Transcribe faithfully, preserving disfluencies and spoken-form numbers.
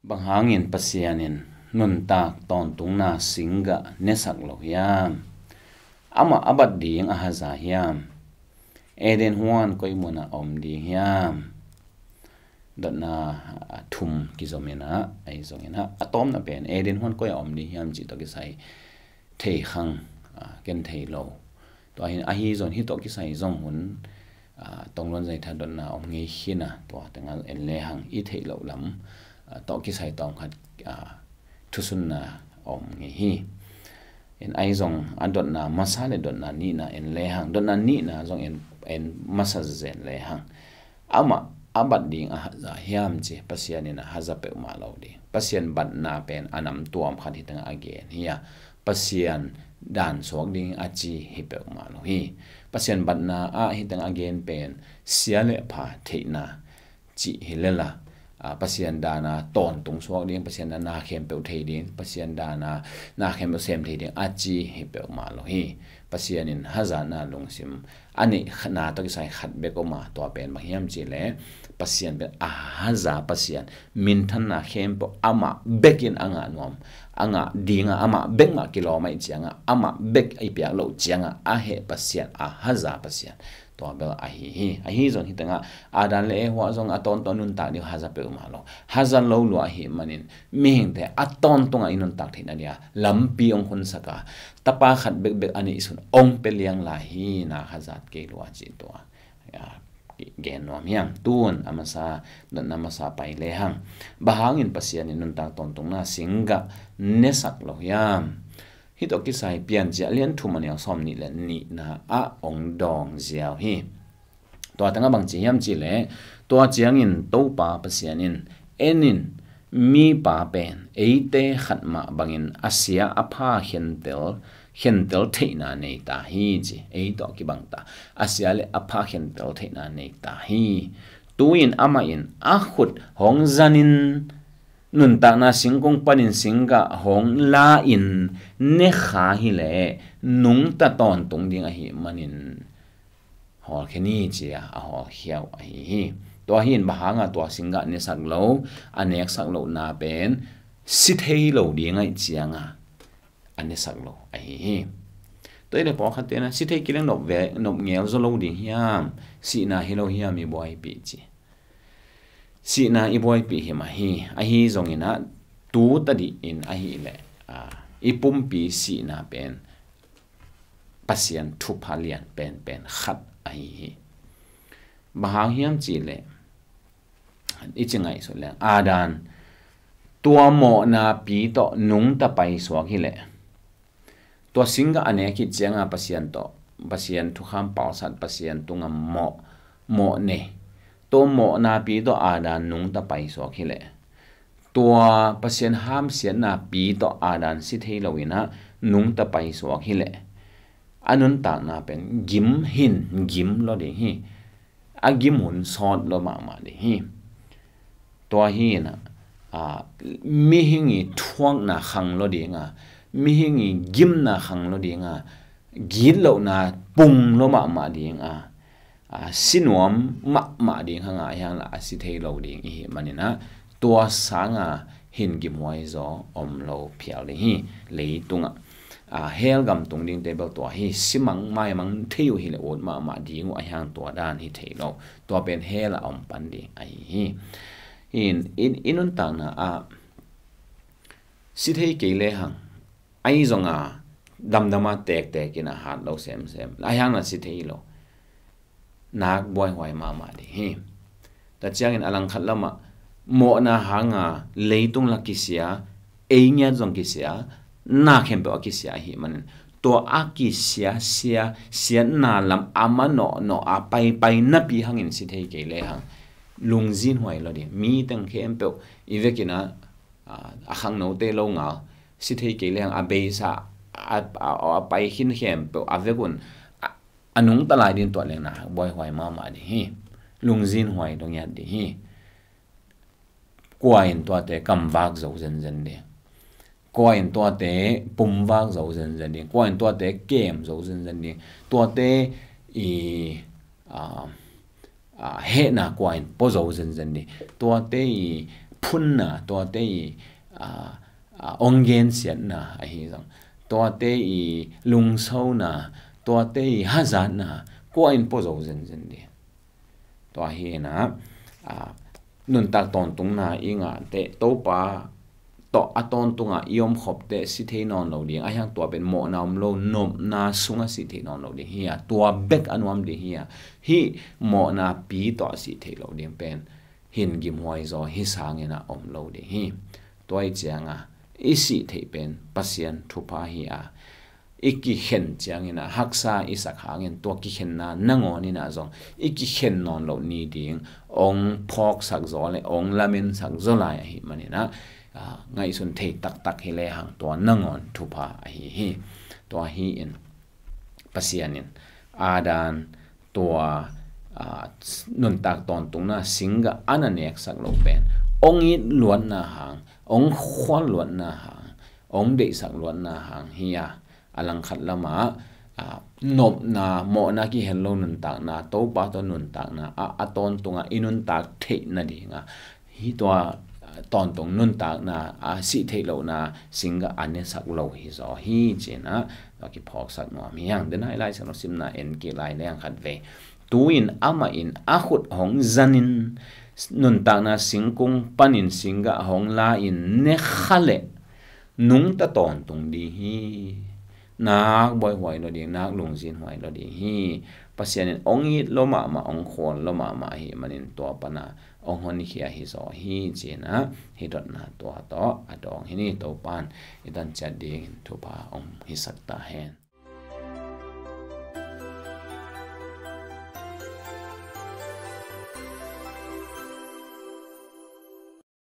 Bang hangin Pasian in nuntak tawntungna singgah nesak lo hiam? Amah a bat ding a haza hiam? Eden huan koi munah a om ding hiam? Dotna a thum kizom inah, ahi zongin ah a tawpna pen Eden huan koi a om ding hiam cih tawh kisai thei khang, a, ken thei lo. Tua hin ahi zong hih tawh kisai zong hun, a, tongluan zaitha dotna om ngei khin a, tua tengah en lehang i theih loh lam, a, tawh kisai tawm khat, a, thusunna om ngei hi. En ahi zong a dotna masa le dotna nihna en lehang, dotna nihna zong en, en masa zen lehang. Amah a bat ding a haza hiam ci, Pasian in a haza peuhmah lo ding. Pasian batna pen a nam tuam khat hi tengah a gen hi a, Pasian dan suak ding a ci hi peuhmah lo hi. Pasian batna ah hi tengah a gen pen sia le pha theihna cih hi lela, a, Pasian dana tawntung suak ding, Pasian dana na khempeuh thei ding, Pasian dana na khempeuh sem thei ding a ci hi peuhmah lo hi. Pasian in hazatna lungsim a neihna tawh kisai khat bek om a, tua pen bang hiam cihleh Pasian pen a haza Pasian, minthanna khempeuh amah bekin a ngah nuam, a ngah dinga amah bek mah kilawm ahih ciangah, amah bek i piak loh ciangah a heh Pasian, a haza Pasian, tua bel ahi hi. Ahi zong hi tengah Adam le Eva zong a tawntung nuntak ding haza peuhmah lo. Haza lo lua ahih manin mihingte a tawntungah i nuntak theihna dia lampi hong khunsak a, tapa khat bekbek a neihsun hong pia liang lai hi, na hazat kei lua cih tua, a, gen nuam hiam? Tun a masa, dotna masa pai lehang, bang hangin Pasian in nuntak tawntungna singgah nesak lo hiam? Hih tawh kisai Piancil a lian thum a neu sawm nih le nihna ah hong dawng ziau hi. Tua tengah bang ci hiam cihleh, tua ciangin Topa Pasian in, en in, mipa pen eite khat mah bangin a sia a pha khentel, khentel theihna nei ta hi ci. Ei tawh kibang ta, a sia le a pha khentel theihna nei ta hi. Tu-in amah in a khut hong zanin nuntakna singkung panin singgah hong la-in ne kha hileh nungta tawntung ding ahih manin hawlkhia ni ci-a a hawlkhia uh ahi hi. Tua hi in bang hanga tua singgah nesak lo, a neksak lohna pen si thei lo ding ahih cianga a nesak lo ahi hi. Tua hi le pawlkhat tena si thei kileng nop ve, nop ngel zaw lo ding hiam? Sihna hi lo hiam i buaipih ci? Sihna i buaipih hi mah hi. Ahi zongin ah tu tadih in ahih leh, a, i pumpi sihna pen Pasian thupha lian penpen khat ahi hi. Bang hang hiam cihleh, i ci ngaihsut leng, Adam tua mawhna pi tawh nungta paisuak hileh, tua singgah a nek khit cianga Pasian tawh, Pasian thukham palsat, Pasian tunga mawh, mawh nei, tua mawhna pi tawh Adam nungta paisuak hileh, tua Pasian hamsiatna pi tawh Adam si thei lo inah nungta paisuak hileh, a nuntakna pen gim hin gim lo ding hi. A gim hun sawt lo mahmah ding hi. Tua hi inah, a, mihing i thuakna khang lo dinga, mihing i gimna khang lo dinga, gitlohna pung lo mahmah dinga, a, si nuam mahmah ding hanga hiangla a si thei lo ding ihi maninah, tua sanga hin gimhuai zaw om lo phial ding hi. Leitungah, a, hell gam tung dingte bel tua hi. Simang maimang thei uh hileh ut mahmah ding uh a hiang tua dan hi thei lo. Tua pen hell a om pan ding ahi hi. In, in, i nuntakna ah si thei kei lehang, ahi zonga damdama tektek in a hat lo semsem, a hiangna si thei lo. Nak buaihuai mahmah ding hi. Tua ciangin a langkhat lamah mawhna hanga leitung la kisia, ei ngiat zong kisia, na khempeuh a kisia ahi manin, tua a kisia sia, siatna lam a manawhnawh a paipai napi hangin si thei kei lehang, lungzinhuai lo ding. Mi teng khempeuh i vekinah, a, a khangnote lo ngal, si thei kei lehang a beisa a, a, a pai khin khempeuh a vekun a, a nungta lai din tuah lengna buaihuai mahmah ding hi. Lungzinhuai dong ngiat ding hi. Kua in tuate kamvak zo zenzen ding? Kua in tuate pumvak zo zenzen ding? Kua in tuate kem zo zenzen ding? Tuate i, a, a, hehna kua in pua zo zenzen ding? Tuate i phunna, tuate i, a, a, ong gensiatna ahi zong, tuate i lungsona, tuate i hazatna, kua in pua zo zenzen ding. Tua hi inah, a, nuntak tawntungna i ngah teh Topa tawh a tawntunga i omkhop teh si thei nawn lo ding, a hiang tua pen mawhna om lo nopna sunga si thei nawn lo ding hi a, tua bek a nuam ding hi a, hih mawhna pi tawh a si thei lo ding pen hin gimhuai zaw hi sangin a om lo ding hi. Tua i cianga i si theih pen Pasian thupha hi a, i kikhen ciangin a haksa i sak hangin tua kikhenna nangawn inah zong i kikhen nawn loh ni ding ong phawksak zaw le ong lamensak zaw lai ahi maninah, a, ngaihsun thei taktak hi lehang tua nangawn thupha ahi hi. Tua hi in Pasian in Adam tua, a, nuntak tawntungna singgah a na neksak lo pen ong it luatna hang, ong khual luatna hang, ong deihsak luatna hang hi a, a langkhat lamah, a, nopna, mawhna kihel lo nuntakna, Topa tawh nuntakna a, a tawntunga i nuntak theih nadinga hi tua, a, tawntung nuntakna a si theih lohna singgah a nesak lo hi zaw hi cinah a kiphawksak nuam hi hang. Denai Lai Siangtho simna en kik lai leng khat vei. Tu-in amah in a khut hong zanin nuntakna singkung panin singgah hong la-in ne kha leh nungta tawntung ding hi. Nak buaihuai lo ding, nak lungzinhuai lo ding hi. Pasian in ong it lo mahmah, ong khual lo mahmah ahi manin tua pana ong honkhia hi zaw hi cinah hi dotna tua tawh a dawng hi ni. Topan i tanciat dingin thupha ong hisak ta hen.